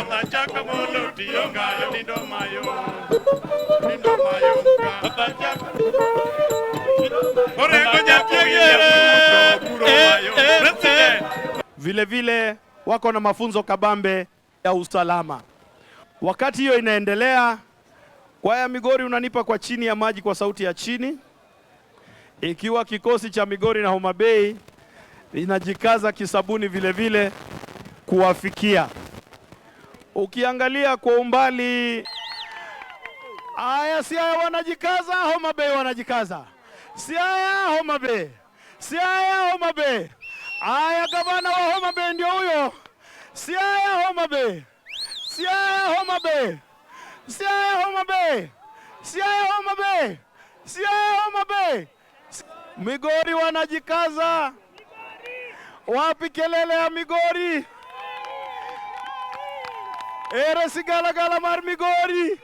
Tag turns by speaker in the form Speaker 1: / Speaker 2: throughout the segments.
Speaker 1: Rotachaka molo tionga nindo mayo. Nindo mayo. Rotachaka. Orengo nyapiegere. Puro mayo. President.
Speaker 2: Vile vile wako na mafunzo kabambe ya usalama. Wakati hiyo inaendelea, kwaya Migori unanipa kwa chini ya maji kwa sauti ya chini, ikiwa kikosi cha Migori na Homa Bay inajikaza kisabuni vile vile kuwafikia. Ukiangalia kwa umbali, aya Siaya wanajikaza, Homa Bay wanajikaza. Siaya Homa Bay, Siaya Homa Bay. Aya, gavana wa Homa Bay ndio huyo. Siaya Homa Bay, Siaya Homa Bay, Siaya Homa Bay, Siaya Homa Bay, Siaya Homa Bay. Migori wanajikaza. Wapi kelele ya Migori? Ere sigalagala mar Migori.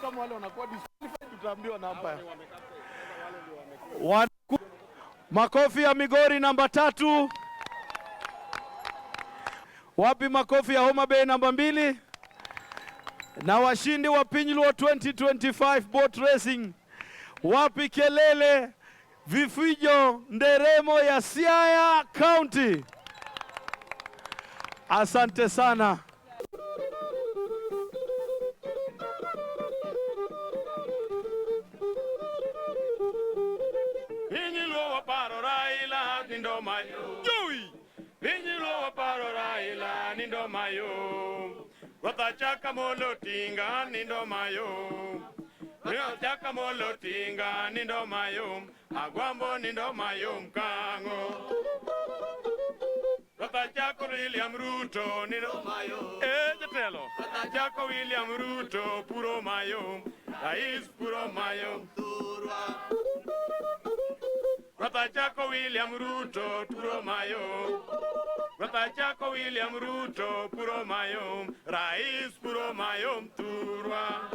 Speaker 2: Kama wale wanakuwa disqualified tutaambiwa namba. Makofi ya Migori namba 3. Wapi makofi ya Homa Bay namba 2? Na washindi wa Pinyluo 2025 boat racing. Wapi kelele, vifijo, nderemo ya Siaya County? Asante sana.
Speaker 1: Pinyluo waparo Raila nindo mayo. Joey. Pinyluo waparo Raila nindo mayo. Rotachaka molo tinga nindo mayo. Rotachaka molo tinga nindo mayo. Agwambo nindo mayo mkango. Rotachako William Ruto nindo mayo. Jatelo. Rotachako William Ruto puro mayo. Rais puro mayo. Rotachako William Ruto puro mayo. Rotachako William Ruto puro mayo. Rais puro mayo mturwa.